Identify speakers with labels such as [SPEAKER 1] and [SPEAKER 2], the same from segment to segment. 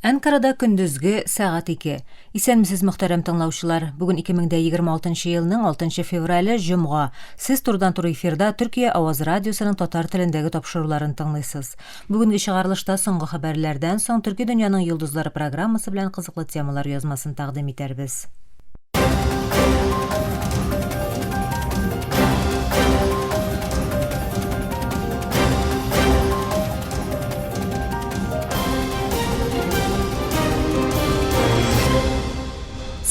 [SPEAKER 1] Әнкарада көндезге сәгать 2. Исәнмесез, мөхтәрәм тыңлаучылар. Бүген 2026 елның 6 феврале, җомга. Сез турыдан-туры эфирда Төркия Аваз радиосының татар телендәге тапшыруларын тыңлыйсыз. Бүгенге чыгарылышта соңгы хәбәрләрдән соң Төрки дөньяның йолдызлары программасы белән кызыклы темалар язмасын тәкъдим итәрбез.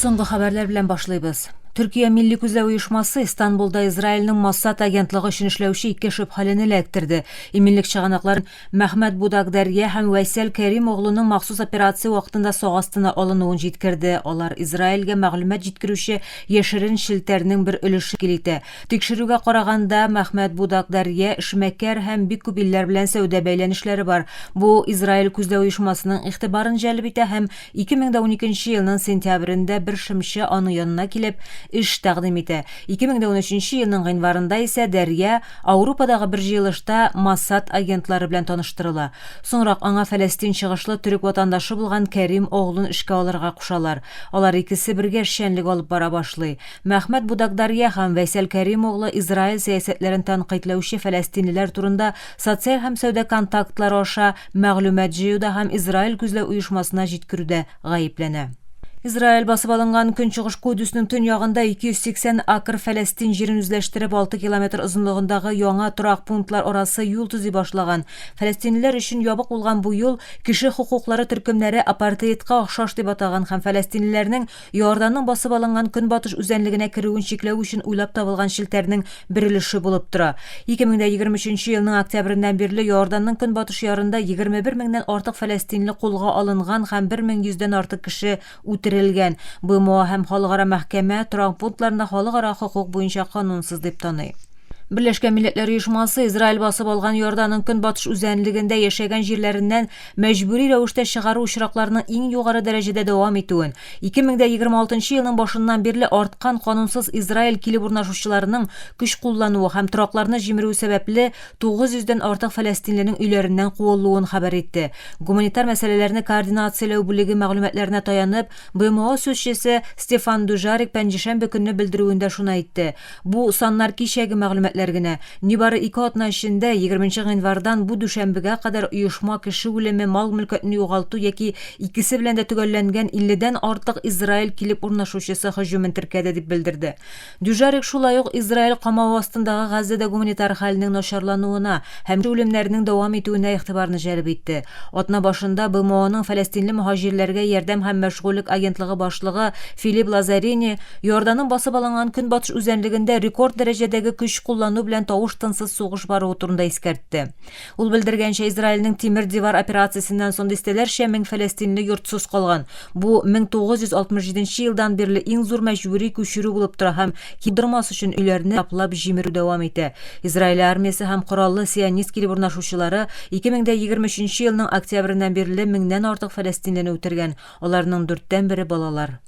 [SPEAKER 1] Соңгы хәбәрләр белән башлыйбыз. Төркия милли күзләү оешмасы Истанбулда Израильнең Моссад агентлыгы өчен эшләүче ике шөбһәлене эләктерде. Иминлек чыганаклары Мәхмәт Будак-Дәрья һәм Вәйсәл Кәрим оглының махсус операция вакытында сак астына алынуын җиткерде. Алар Израильгә мәгълүмат җиткерүче яшерен челтәрнең бер өлеше тәшкил итә. Тикшерүгә караганда, Мәхмәт Будак-Дәрья эшмәкәр һәм бик күп илләр белән сәүдә бәйләнешләре бар. Бу Израиль күзләү оешмасының игътибарын җәлеп итә һәм 2012 елның сентябрендә бер шымчы аның янына килеп, эш тәкъдим итә. 2013 елның гыйнварында исә Дәрья Аурупадагы бер җыелышта Моссад агентлары белән таныштырыла. Соңрак аңа Фәләстин чыгышлы төрек ватандашы булган Кәрим оглын эшкә алырга кушалар. Алар икесе бергә эшчәнлек алып бара башлый. Мәхмәт Будакдарья һәм Вәйсәл Кәрим оглы Израиль сәясәтләрен тәнкыйтьләүче фәләстинлеләр турында социаль һәм сәүдә контактлары аша мәгълүмат җыюда һәм Израиль күзләү оешмасына җиткерүдә гаепләнә. Израиль басып алынган Көнчыгыш Кудүснең төньягында 280 акр фәләстин җирен үзләштереп, 6 километр озынлыгындагы яңа торак пунктлар арасы юл төзи башлаган. Фәләстинлеләр өчен ябык булган бу юл кеше хокуклары төркемнәре апартеидка охшаш дип атаган һәм фәләстинлеләрнең Иорданның басып алынган Көнбатыш үзәнлегенә керүен чикләү өчен уйлап табылган челтәрнең бер өлеше булып тора. 2023 елның октябреннән бирле Иорданның көнбатыш ярында 21 меңнән артык фәләстинле кулга алынган һәм 1100 дән артык кеше үтерелгән. БМО һәм Халыкара мәхкәмә торак пунктларны халыкара хокук буенча канунсыз дип таный. Берләшкән Милләтләр Оешмасы Израиль басып алган Иорданның көнбатыш үзәнлегендә яшәгән җирләреннән мәҗбүри рәвештә чыгару очракларының иң югары дәрәҗәдә дәвам итүен, 2026 елның башыннан бирле арткан канунсыз Израиль килеп урнашучыларының көч куллануы һәм торакларны җимерүе сәбәпле 900 дән артык фәләстинленең өйләреннән куылуын хәбәр итте. Гуманитар мәсьәләләрне координацияләү бүлеге мәгълүматларына таянып, БМО сүзчесе Стефан Дуҗарик пәнҗешәмбе көнне белдерүендә шуны әйтте. Бу саннар кичәге мәгълүматлар генә. Нибары ике атна эчендә, егерменче гыйнвардан бу дүшәмбегә кадәр оешма кеше үлеме, мал-мөлкәтне югалту яки икесе белән дә төгәлләнгән илледән артык Израиль килеп урнашучысы һөҗүмен теркәде, дип белдерде. Дюжарик шулай ук Израиль камавы астындагы Газзәдә гуманитар хәлнең начарлануына һәм кеше үлемнәренең дәвам итүенә игътибарны җәлеп итте. Атна башында БМОның фәләстинле мөһаҗирләргә ярдәм һәм мәшгульлек агентлыгы башлыгы Филип Лазарини Иорданның басып алынган көнбатыш үзәнлегендә рекорд дәрәҗәдәге көч куллану белән тавыш-тынсыз сугыш баруы турында искәртте. Ул белдергәнчә, Израильнең Тимер дивар операциясеннән соң дистәләрчә мең фәләстинле йортсыз калган. Бу 1967 елдан бирле иң зур мәҗбүри күчерү булып тора һәм кидырмас өчен өйләрне каплап җимерү дәвам итә. Израиль армиясе һәм кораллы сионист килеп урнашучылары 2023 елның октябреннән бирле меңнән артык фәләстинлене үтергән, аларның дүрттән бере балалар.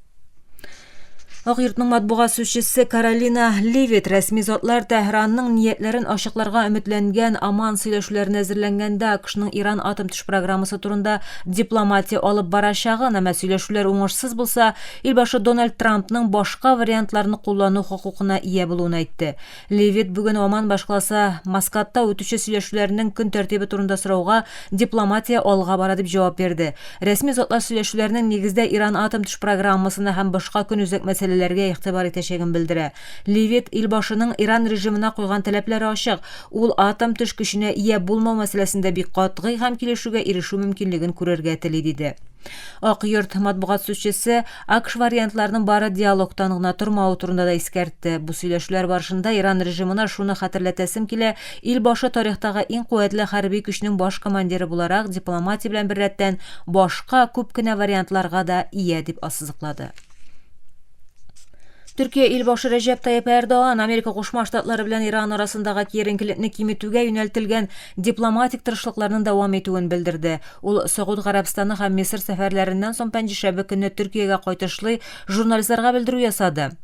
[SPEAKER 1] Ак йортның матбугат сүзчесе Каролина Ливит рәсми затлар Тәһранның ниятләрен ачыкларга өметләнгән Оман сөйләшүләренә әзерләнгәндә АКШның Иран атом-төш программасы турында дипломатия алып барачагын, әмма сөйләшүләр уңышсыз булса, илбашы Дональд Трампның башка вариантларны куллану хокукына ия булуын әйтте. Левит бүген Оман башкаласы Маскатта үтүче сөйләшүләрнең көн тәртибе турында сорауга дипломатия алга бара дип җавап бирде. Рәсми затлар сөйләшүләрнең нигездә Иран атом-төш программасына һәм башка көнүзәк мәсьәләләргә игътибар итәчәген белдерә. Левит илбашының Иран режимына куйган таләпләре ачык, ул атом-төш көченә ия булмау мәсьәләсендә бик катгый һәм килешүгә ирешү мөмкинлеген күрергә тели, диде. Ак йорт матбугат сүзчесе АКШ вариантларының бары диалогтан гына тормавы турында да искәртте. Бу сөйләшүләр барышында Иран режимына шуны хәтерләтәсем килә, ил башы тарихтагы иң куәтле хәрби көчнең баш командиры буларак дипломатия белән беррәттән башка күп кенә вариантларга да ия, дип ассызыклады. Төркия илбашы Рәҗәп Тайип Эрдоган Америка Кушма Штатлары белән Иран арасындагы киеренкелекне киметүгә юнәлтелгән дипломатик тырышлыкларның дәвам итүен белдерде. Ул Согуд Гарәбстаны һәм Мисыр сәфәрләреннән соң пәнҗешәмбе көнне Төркиягә кайтышлый журналистларга белдерү ясады.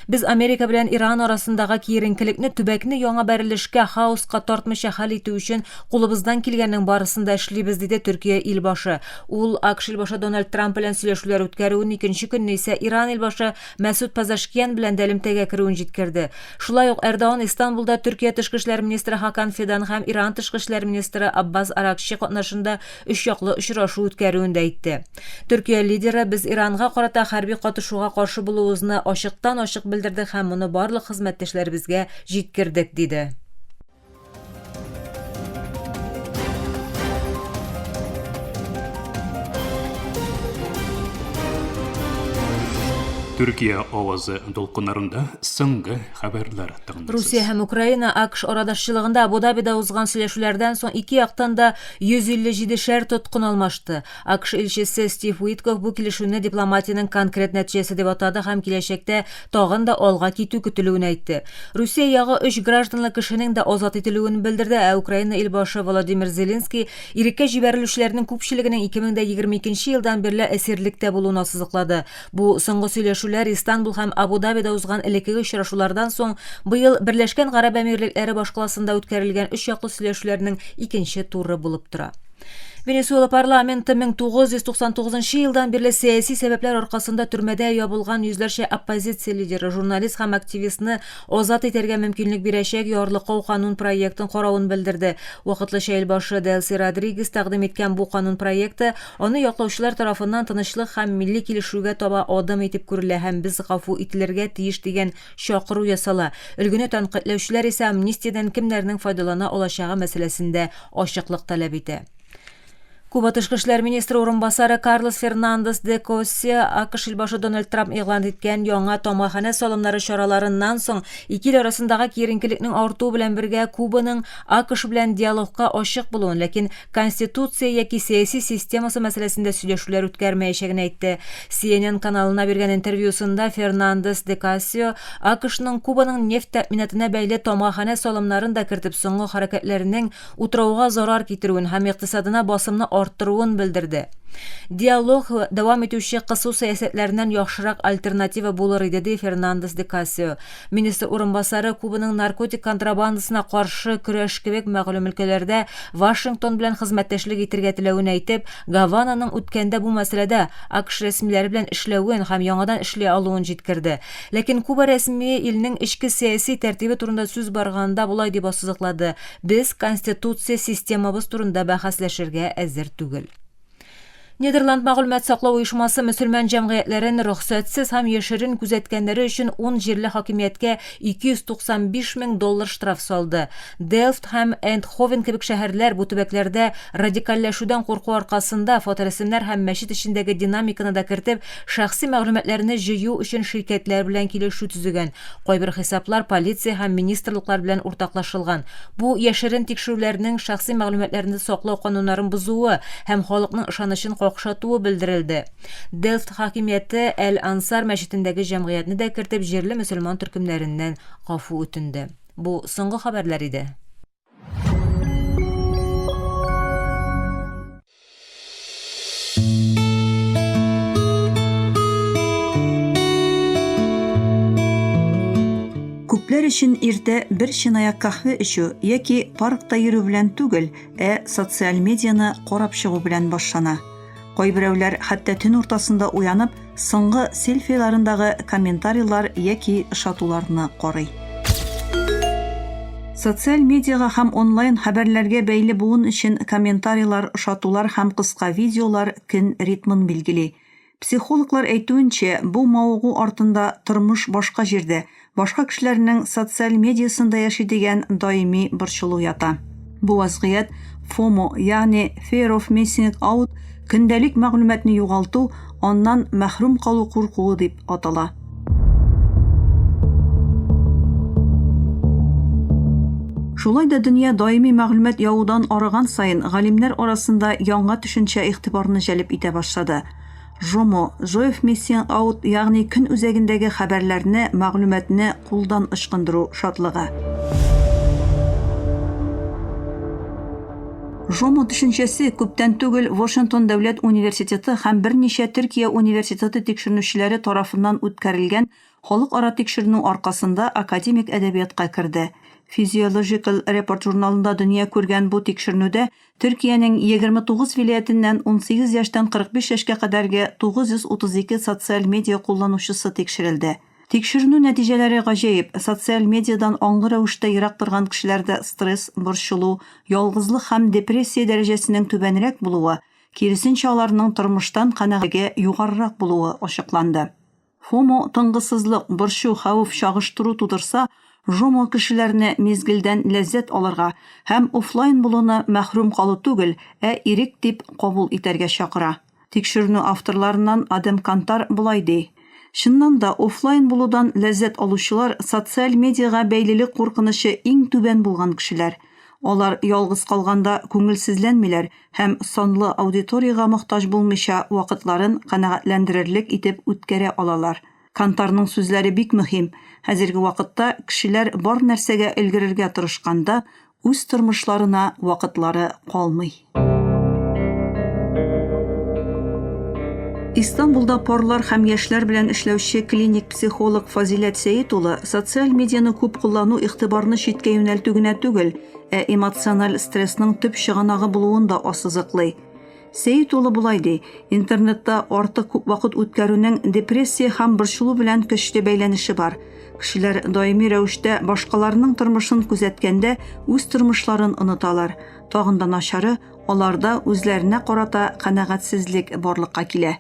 [SPEAKER 1] Без Америка белән Иран арасындагы киеренкелекне төбәкне яңа бәрелешкә, хаоска тартмыйча хәл итү өчен кулыбыздан килгәннең барысын да эшлибез, диде Төркия илбашы. Ул АКШ илбашы Дональд Трамп белән сөйләшүләр үткәрүен, икенче көнне исә Иран илбашы Мәсуд Пазашкиян белән дә элемтәгә керүен җиткерде. Шулай ук Эрдоган Истанбулда Төркия тышкы эшләр министры Хакан Фидан һәм Иран тышкы эшләр министры Аббас Аракчи катнашында өчяклы очрашу үткәрүен дә әйтте. Төркия лидеры без Иранга карата хәрби катышуга каршы булуыбызны ачыктан-ачык белдердек һәм моны барлык хезмәттәшләребезгә җиткердек, диде.
[SPEAKER 2] Төркия авазы дулкыннарында соңгы хәбәрләр тыңлыйсыз.
[SPEAKER 1] Русия һәм Украина АКШ арадашчылыгында Абу-Дабида узган сөйләшүләрдән соң ике яктан да 157 шәр тоткын алмашты. АКШ илчесе Стив Уиткофф бу килешүне дипломатиянең конкрет нәтиҗәсе дип атады һәм киләчәктә тагын да алга китү көтелүен әйтте. Русия ягы өч гражданлы кешенең дә азат ителүен белдерде, ә Украина илбашы Володимир Зеленский иреккә җибәрелүчеләрнең күпчелегенең 2022 елдан бирле әсирлектә булуын ассызыклады. Бу соңгы сөйләшүләр Истанбул һәм Абу-Дабида узган элеккеге очрашулардан соң быел Берләшкән Гарәп Әмирлекләре башкаласында үткәрелгән өч яклы сөйләшүләрнең икенче туры булып тора. Венесуэла парламенты 1999 елдан бирле сәяси сәбәпләр аркасында төрмәдә ябылган йөзләрчә оппозиция лидеры, журналист һәм активистны азат итәргә мөмкинлек бирәчәк ярлыкау канун проектын каравын белдерде. Вакытлыча илбашы Делси Родригес тәкъдим иткән бу канун проекты аны яклаучылар тарафыннан тынычлык һәм милли килешүгә таба адым итеп күрелә һәм без гафу ителергә тиеш дигән чакыру ясала. Өлгене тәнкыйтьләүчеләр исә амнистиядән кемнәрнең файдалана алачагы мәсьәләсендә ачыклык таләп итә. Куба тышкы эшләр министры урынбасары Карлос Фернандес де Коссия АКШ илбашы Дональд Трамп игълан иткән яңа тамгаханә салымнары чараларыннан соң ике ил арасындагы киеренкелекнең артуы белән бергә Кубаның АКШ белән диалогка ачык булуын, ләкин конституция яки сәяси системасы мәсьәләсендә сөйләшүләр үткәрмәячәген әйтте. CNN каналына биргән интервьюсында Фернандес де Кассио АКШның Кубаның нефть тәэминатына бәйле тамгаханә салымнарын да кертеп соңгы хәрәкәтләренең утрауга зарар китерүен һәм икътисадына басымны арттыруын белдерде. Диалог дәвам итүче кысу сәясәтләреннән яхшырак альтернатива булыр иде, ди Фернандес де Кассио. Министр урынбасары Кубаның наркотик контрабандасына каршы көрәш кебек мәгълүм өлкәләрдә Вашингтон белән хезмәттәшлек итергә теләвен әйтеп, Гавананың үткәндә бу мәсьәләдә АКШ рәсмиләре белән эшләвен һәм яңадан эшли алуын җиткерде. Ләкин Куба рәсмие илнең эчке сәяси тәртибе турында сүз барганда болай дип ассызыклады, Без конституция системабыз турында бәхәсләшергә әзер түгел. Нидерланд мәгълүмат саклау оешмасы мөселман җәмгыятьләрен рөхсәтсез һәм яшерен күзәткәннәре өчен 10 җирле хакимияткә 295 мең доллар штраф салды. Делфт һәм Эндховен кебек шәһәрләр бу төбәкләрдә радикальләшүдән курку аркасында фоторәсемнәр һәм мәчет эчендәге динамиканы да кертеп, шәхси мәгълүматларны җыю өчен ширкәтләр белән килешү төзегән. Кайбер хисаплар полиция һәм министрлыклар белән уртаклашылган. Бу яшерен тикшерүләрнең шәхси мәгълүматларны саклау кануннарын бозуы һәм халыкның ышанычын какшатуы белдерелде. Делфт хакимияте Әл-Ансар мәчетендәге җәмгыятьне дә кертеп җирле мөселман төркемнәреннән гафу үтенде. Бу соңгы хәбәрләр иде.
[SPEAKER 3] Күпләр өчен иртә бер чынаяк каһвә эчү яки паркта йөрү белән түгел, ә социаль медианы карап чыгу белән башлана. Кайберәүләр хәтта төн уртасында уянып, соңгы селфиларындагы комментарийлар яки ошатуларны карый. Социаль медиага һәм онлайн хәбәрләргә бәйле буын өчен комментарийлар, ошатулар һәм кыска видеолар көн ритмын билгели. Психологлар әйтүенчә, бу мавыгу артында тормыш башка җирдә, башка кешеләрнең социаль медиасында яши дигән даими борчылу ята. Бу вазгыять FOMO, ягъни Fear of Missing Out, көндәлек мәгълүматны югалту, аннан мәхрүм калу куркуы дип атала. Шулай да дөнья даими мәгълүмат явудан арыган саен, галимнәр арасында яңа төшенчә игътибарны җәлеп итә башлады. ЖОМО, Joy of Missing Out, ягъни көн үзәгендәге хәбәрләрне, мәгълүматны кулдан ычкындыру шатлыгы. ЖОМО төшенчәсе күптән түгел Вашингтон дәүләт университеты һәм берничә Төркия университеты тикшеренүчеләре тарафыннан үткәрелгән халыкара тикшеренү аркасында академик әдәбиятка керде. Physiological Report журналында дөнья күргән бу тикшеренүдә Төркиянең 29 вилаятеннән 18 яшьтән 45 яшькә кадәрге 932 социаль медиа кулланучысы тикшерелде. Тикшеренү нәтиҗәләре гаҗәеп, социаль медиадан аңлы рәвештә ерак торган кешеләрдә стресс, борчылу, ялгызлык һәм депрессия дәрәҗәсенең түбәнрәк булуы, киресенчә аларның тормыштан канәгатьлеге югарырак булуы ачыкланды. ФОМО тынгысызлык, борчу, хәвеф, чагыштыру тудырса, ЖОМО кешеләрне мизгелдән ләззәт алырга һәм офлайн булуны мәхрүм калу түгел, ә ирек дип кабул итәргә чакыра. Тикшеренү авторларыннан Адем Кантар болай ди, Чыннан да, офлайн булудан ләззәт алучылар социаль медиага бәйлелек куркынычы иң түбән булган кешеләр. Алар ялгыз калганда күңелсезләнмиләр һәм санлы аудиториягә мохтаҗ булмыйча вакытларын канәгатьләндерерлек итеп үткәрә алалар. Кантарның сүзләре бик мөһим, хәзерге вакытта кешеләр бар нәрсәгә өлгерергә тырышканда, үз тормышларына вакытлары калмый. Истанбулда парлар һәм яшьләр белән эшләүче клиник психолог Фазиләт Сәет улы социаль медианы күп куллану игътибарны читкә юнәлтү генә түгел, ә эмоциональ стрессның төп чыганагы булуын да ассызыклый. Сәет улы болай ди, Интернетта артык күп вакыт үткәрүнең депрессия һәм борчылу белән көчле бәйләнеше бар. Кешеләр даими рәвештә башкаларның тормышын күзәткәндә үз тормышларын оныталар. Тагын да начары, аларда үзләренә карата канәгатьсезлек барлыкка килә.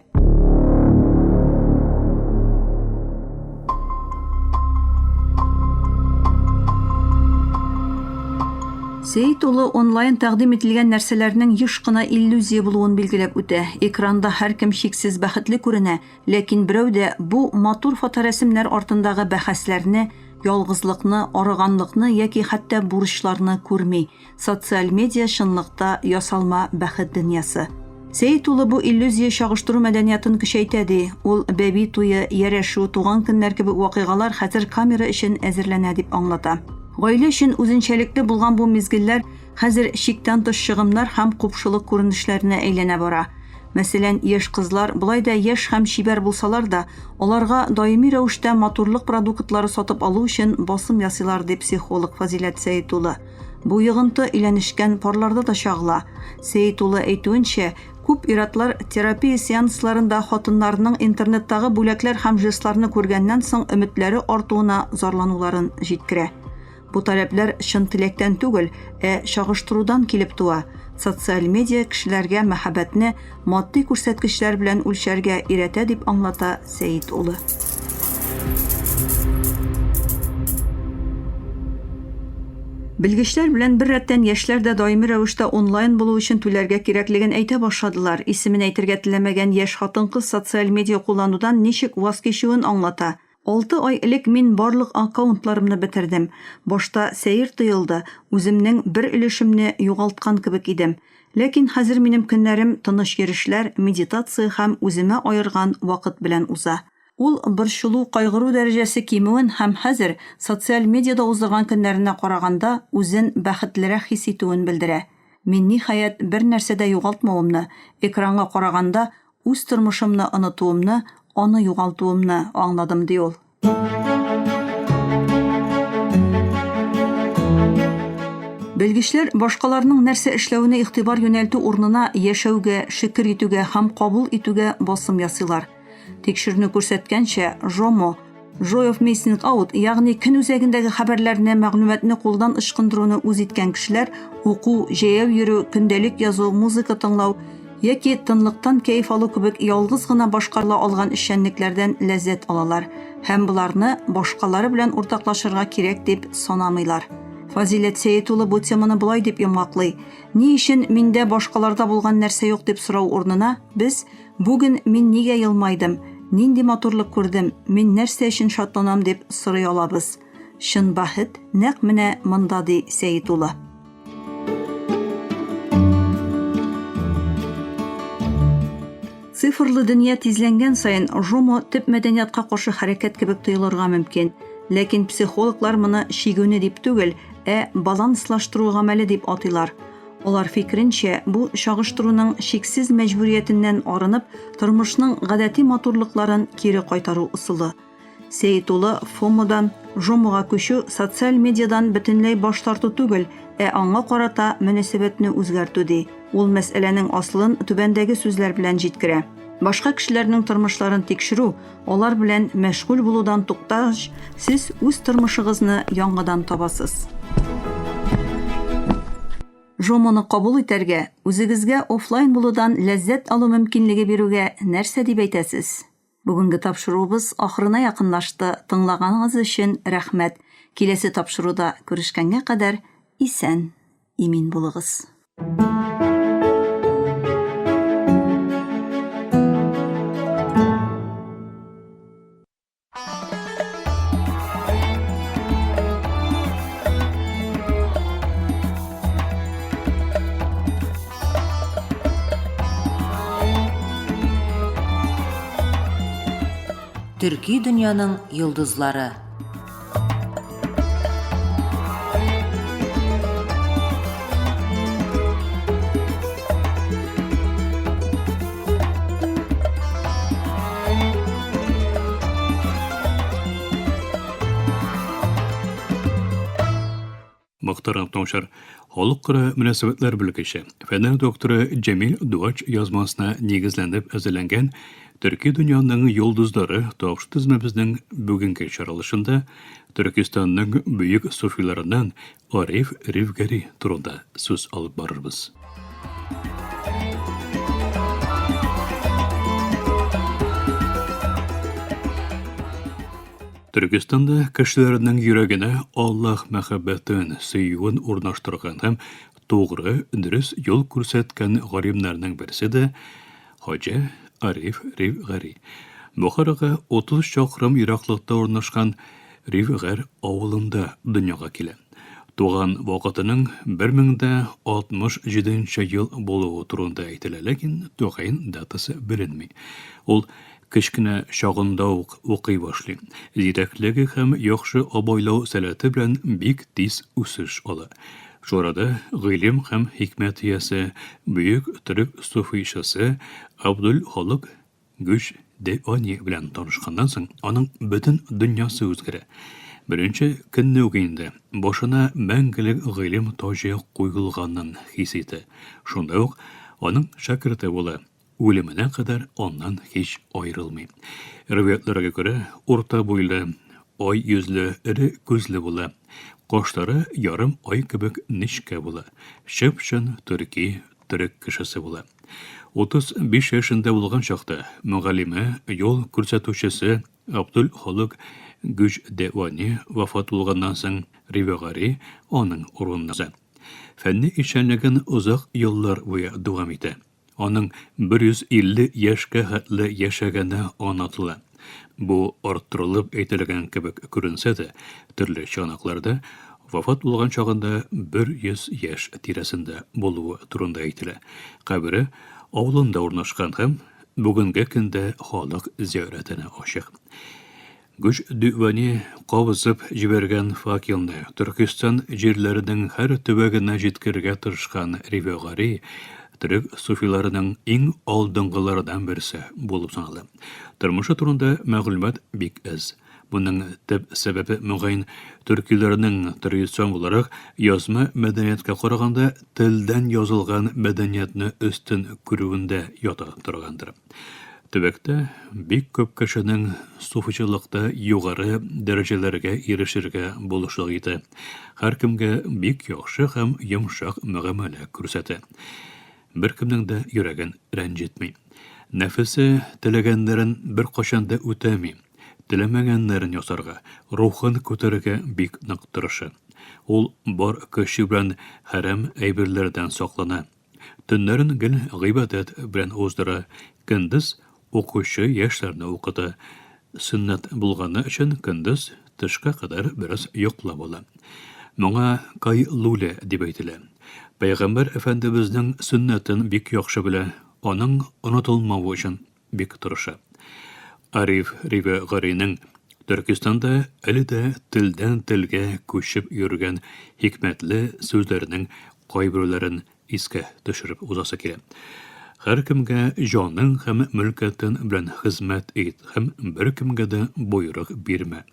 [SPEAKER 3] Сәет улы онлайн тәкъдим ителгән нәрсәләрнең еш кына иллюзия булуын билгеләп үтә. Экранда һәркем чиксез бәхетле күренә, ләкин берәү дә бу матур фоторәсемнәр артындагы бәхәсләрне, ялгызлыкны, арыганлыкны яки хәтта бурычларны күрми. Социаль медиа чынлыкта ясалма бәхет дөньясы. Сәет улы бу иллюзия чагыштыру мәдәниятын көчәйтә, ди. Ул бәби туе, ярәшү, туган көннәр кебек вакыйгалар хәзер камера өчен әзерләнә дип аңлата. Гаилә өчен үзенчәлекле булган бу мизгелләр хәзер чиктән тыш чыгымнар һәм купшылык күренешләренә әйләнә бара. Мәсәлән, яшь кызлар болай да яшь һәм чибәр булсалар да, аларга даими рәвештә матурлык продуктлары сатып алу өчен басым ясыйлар, ди психолог Фазиләт Сәет улы. Бу йогынты өйләнешкән парларда да чагыла. Сәет улы әйтүенчә, күп ир-атлар терапия сеансларында хатыннарының интернеттагы бүләкләр һәм жестларны күргәннән соң өметләре артуына зарлануларын җиткерә. Бу таләпләр чын теләктән түгел, ә чагыштырудан килеп туа. Социаль медиа кешеләргә мәхәббәтне матди күрсәткечләр белән үлчәргә өйрәтә, дип аңлата Сәет улы. Белгечләр белән беррәттән яшьләр дә даими рәвештә онлайн булу өчен түләргә кирәклеген әйтә башладылар. Исемен әйтергә теләмәгән яшь хатын-кыз социаль медиа кулланудан ничек ваз кичүен аңлата. Алты ай элек мин барлык аккаунтларымны бетердем. Башта сәер тоелды, үземнең бер өлешемне югалткан кебек идем. Ләкин хәзер минем көннәрем тыныч йөрешләр, медитация һәм үземә аерган вакыт белән уза. Ул борчылу, кайгыру дәрәҗәсе кимүен һәм хәзер, социаль медиада уздырган көннәренә караганда, үзен бәхетлерәк хис итүен белдерә. Мин, ниһаять, бернәрсә дә югалтмавымны, экранга караганда, Үз тормышымны онытуымны, аны югалтуымны аңладым, ди ул. Белгечләр башкаларның нәрсә эшләвенә игътибар юнәлтү урынына яшәүгә, шөкер итүгә һәм кабул итүгә басым ясыйлар. Тикшеренү күрсәткәнчә, ЖОМО, Joy of Missing Out, ягъни көн үзәгендәге хәбәрләрне, мәгълүматны кулдан ычкындыруны үз иткән кешеләр уку, җәяү йөрү, көндәлек язу, музыка тыңлау яки тынлыктан кәеф алу кебек ялгыз гына башкарыла алган эшчәнлекләрдән ләззәт алалар һәм боларны башкалары белән уртаклашырга кирәк дип санамыйлар. Фазиләт Сәет улы бу теманы болай дип йомгаклый, Ни өчен миндә башкаларда булган нәрсә юк дип сорау урынына, без Бүген мин нигә елмайдым, нинди матурлык күрдем, мин нәрсә өчен шатланам дип сорый алабыз. Чын бәхет нәкъ менә монда, ди Сәет улы. Цифрлы дөнья тизләнгән саен, ЖОМО төп мәдәниятка каршы хәрәкәт кебек тоелырга мөмкин. Ләкин психологлар моны чигүне дип түгел, ә баланслаштыру гамәле дип атыйлар. Алар фикеренчә, бу чагыштыруның чиксез мәҗбүриятеннән арынып, тормышның гадәти матурлыкларын кире кайтару ысулы. Сәет улы ФОМОдан ЖОМОга күчү социаль медиадан бөтенләй баш тарту түгел, ә аңа карата мөнәсәбәтне үзгәртү, ди. Ул мәсьәләнең асылын түбәндәге сүзләр белән җиткерә. Башка кешеләрнең тормышларын тикшерү, алар белән мәшгуль булудан туктагач, сез үз тормышыгызны яңадан табасыз. ЖОМОны кабул итәргә, үзегезгә офлайн булудан ләззәт алу мөмкинлеге бирүгә нәрсә дип әйтәсез? Бүгенге тапшыруыбыз ахырына якынлашты, тыңлаганыгыз өчен рәхмәт. Киләсе тапшыруда күрешкәнгә кадәр исән, имин булыгыз.
[SPEAKER 1] Төрки дөньяның йолдызлары.
[SPEAKER 2] Мөхтәрәм тыңлаучылар, халыкара мөнәсәбәтләр белгече, фәннәр докторы Җәмил Дуач язмасына нигезләнеп әзерләнгән Төрки дөньяның йолдызлары тапшы тезмәбезнең бүгенге чыгарылышында Төркистанның бөек суфиларыннан Ариф Ривгари турында сүз алып барырбыз. Төркестанда кешеләрнең йөрәгенә Аллаһ мәхәббәтен, сөюен урнаштырган һәм тугры, дөрес юл күрсәткән галимнәрнең берсе дә Хаҗи Ариф Ривгари. Бохарага 30 чакрым ераклыкта урнашкан Ривгар авылында дөньяга килә. Туган вакытының 1067 нче ел булуы турында әйтелә, ләкин тәгаен датасы беленми. Ул Кечкенә чагында ук укый башлый. Зирәклеге һәм яхшы абайлау сәләте белән бик тиз үсеш ала. Шул арада гыйлем һәм хикмәт иясе, бөек төрек суфыйчысы Абдул-Халык Гүч Деони белән танышканнан соң, аның бөтен дөньясы үзгәрә. Беренче көнне үк инде башына мәңгелек гыйлем таҗы куелганын хис итә. Шунда ук аның шәкерте була. Үлеменә кадәр аннан һич аерылмый. Риваятьләргә күрә, урта буйлы, ай йөзле, эре күзле була. Кашлары ярым ай кебек нечкә була. Чып-чын төрки, төрек кешесе була. 35 яшендә булган чакта мөгаллиме, юл күрсәтүчесе Абдул-Халык Гүҗдәвани вафат булганнан соң, Ривагари аның урынына уза. Фәнни эшчәнлеген озак еллар буе дәвам итә. Аның 150 яшькә хәтле яшәгәне аңлатыла. Бу арттырылып әйтелгән кебек күренсә дә, төрле чыганакларда вафат булган чагында 100 яшь тирәсендә булуы турында әйтелә. Кабере авылында урнашкан һәм бүгенге көндә халык зиярәтенә ачык. Гүч Дювани кабызып җибәргән факелны Төркестан җирләренең һәр төбәгенә җиткерергә тырышкан Ривягари төрек суфиларының иң алдынгылардан берсе булып санала. Тормышы турында мәгълүмат бик әз. Моның төп сәбәбе, мөгаен, төркиләрнең традицион буларак язма мәдәнияткә караганда телдән язылган мәдәниятне өстен күрүендә ята торгандыр. Төбәктә бик күп кешенең суфичылыкта югары дәрәҗәләргә ирешергә булышлык итә. Һәркемгә бик яхшы һәм йомшак мөгамәлә күрсәтә. Беркемнең дә йөрәген рәнҗетми. Нәфесе теләгәннәрен беркайчан да үтәми. Теләмәгәннәрен ясарга, рухын күтәрергә бик нык тырыша. Ул бар көче белән хәрам әйберләрдән саклана. Төннәрен гел гыйбадәт белән уздыра, көндез укучы яшьләрне укыта. Сөннәт булганы өчен көндез төшкә кадәр бераз йоклап ала. Моңа кайлулә дип әйтелә. Пәйгамбәр әфәндебезнең сөннәтен бик яхшы белә, аның онытылмавы өчен. бик тырыша. Ариф Риве Гаринең Төркестанда әле дә телдән телгә күчеп йөргән хикмәтле сүзләренең кайберүләрен искә төшереп узасы килә. Һәркемгә җаның һәм мөлкәтең белән хезмәт ит һәм беркемгә дә боерык бирмә.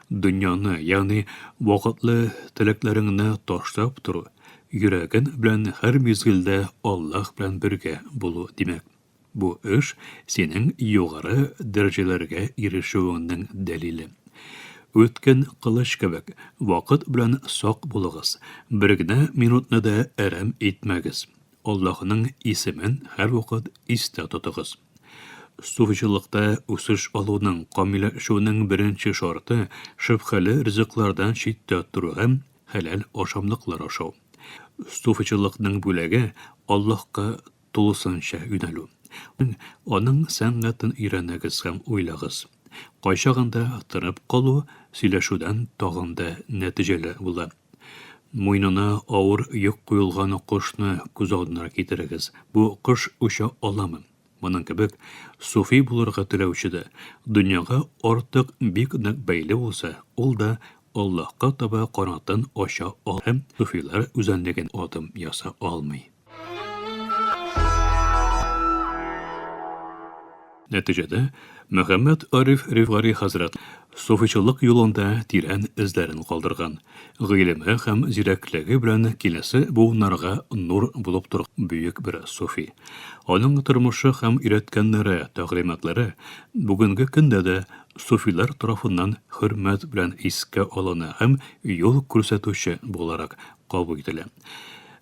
[SPEAKER 2] Дөньяны, ягъни вакытлы теләкләреңне ташлап тору, йөрәгең белән һәр мизгелдә Аллаһ белән бергә булу димәк. Бу эш синең югары дәрәҗәләргә ирешүеңнең дәлиле. Үткен кылыч кебек, вакыт белән сак булыгыз, бер генә минутны да әрәм итмәгез. Аллаһының исемен һәрвакыт истә тотыгыз. Суфичылыкта үсеш алуның, камилләшүнең беренче шарты, шөбһәле ризыклардан читтә тору һәм хәләл ашамлыклар ашау. Суфичылыкның бүләге, Аллаһка тулысынча юнәлү. Аның сәнгатен өйрәнегез һәм уйлагыз. Кайчагында тынып калу сөйләшүдән тагын да нәтиҗәле була. Муенына авыр йөк куелган кошны күз алдына китерегез. Бу кош оча аламы? Моның кебек, суфи булырга теләүче дә, дөньяга артык бик нык бәйле булса, ул да Аллаһка таба канатын ача алмый һәм суфилар үзәнлеген адым яса алмый. Нәтиҗәдә, Мөхәммәд Ариф Рифгари хәзрәт суфичылык юлында тирән эзләрен калдырган, гыйлеме һәм зирәклеге белән киләсе буыннарга нур булып торган бөек бер суфи. Аның тормышы һәм өйрәткәннәре, тәгълиматлары бүгенге көндә дә суфилар тарафыннан хөрмәт белән искә алына һәм юл күрсәтүче буларак кабул ителә.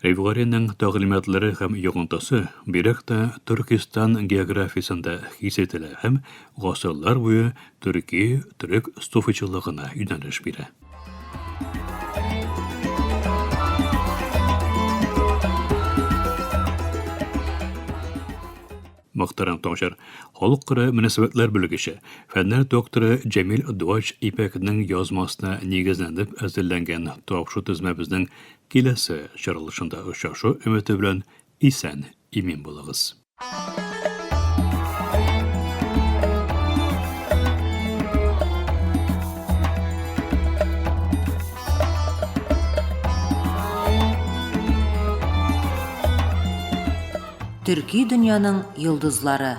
[SPEAKER 2] Ревгаринның тәгълиматлары һәм йогынтысы бигрәк тә Төркестан географиясендә хис ителә һәм гасырлар буе төрки төрек суфичылыгына юнәлеш бирә. Мөхтәрәм тыңлаучылар, халыкара мөнәсәбәтләр белгече, фәннәр докторы Җәмил Дуач Ипәкнең язмасына нигезләнеп әзерләнгән тапшыру тезмәбезнең киләсе чыгарылышында очрашу өмете белән исән имин булыгыз.
[SPEAKER 1] Төрки дөньяның йолдызлары.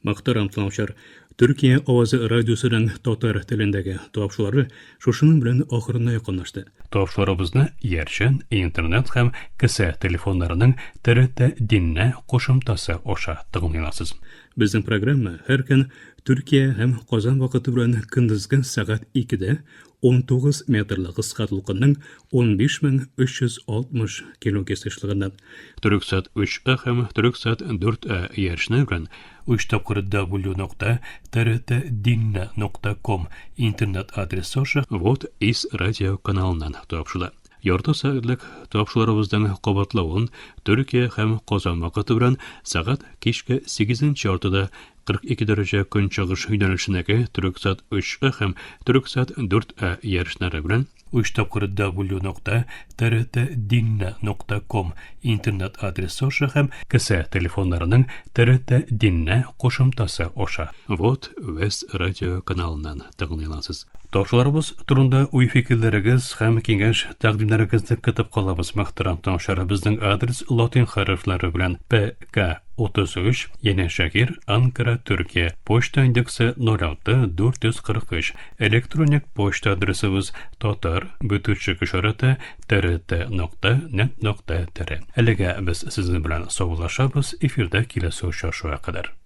[SPEAKER 2] Мөхтәрәм тыңлаучылар, Төркия авазы радиосының татар телендәге тапшырулары шушының белән ахырына якынлашты. Тапшыруларыбызны иярчен, интернет һәм кесә телефоннарының ТРТ Динне кушымтасы аша тыңлый аласыз. Безнең программа һәр көн Төркия һәм Казан вакыты белән көндезге сәгать 2-дә 19 метрлы кыска дулкынның 15360 килогерц ешлыгыннан Төрексат 3А һәм Төрексат 4А иярчене белән 3 тапкыр w.trtdinne.com интернет адресы аша Вот из радио каналыннан тапшырыла. Ярты сәгатьлек тапшыруларыбызның кабатлавын Төркия һәм Казан вакыты белән сәгать кичке 8 яртыда 42 дәрәҗә көнчыгыш юнәлешендәге Төрексат 3А һәм Төрексат 4А ярышлары белән 3 тапкыр w.trtdinne.com интернет адресы аша һәм кесә телефоннарының TRT Динне кушымтасы аша Вот Вест радио каналыннан тыңлый аласыз. Тапшыруларыбыз турында уй-фикерләрегез һәм киңәш-тәкъдимнәрегезне көтеп калабыз, мөхтәрәм тыңлаучылар. Безнең адрес латин хәрефләре белән ПК 33, Янәшәһир, Анкара, Төркия. Почта индексы 06 443. Электроник почта адресыбыз татар бөтүчек ишарәте trt.net.tr. Әлегә без сезнең белән саубуллашабыз, эфирдә киләсе очрашуга кадәр.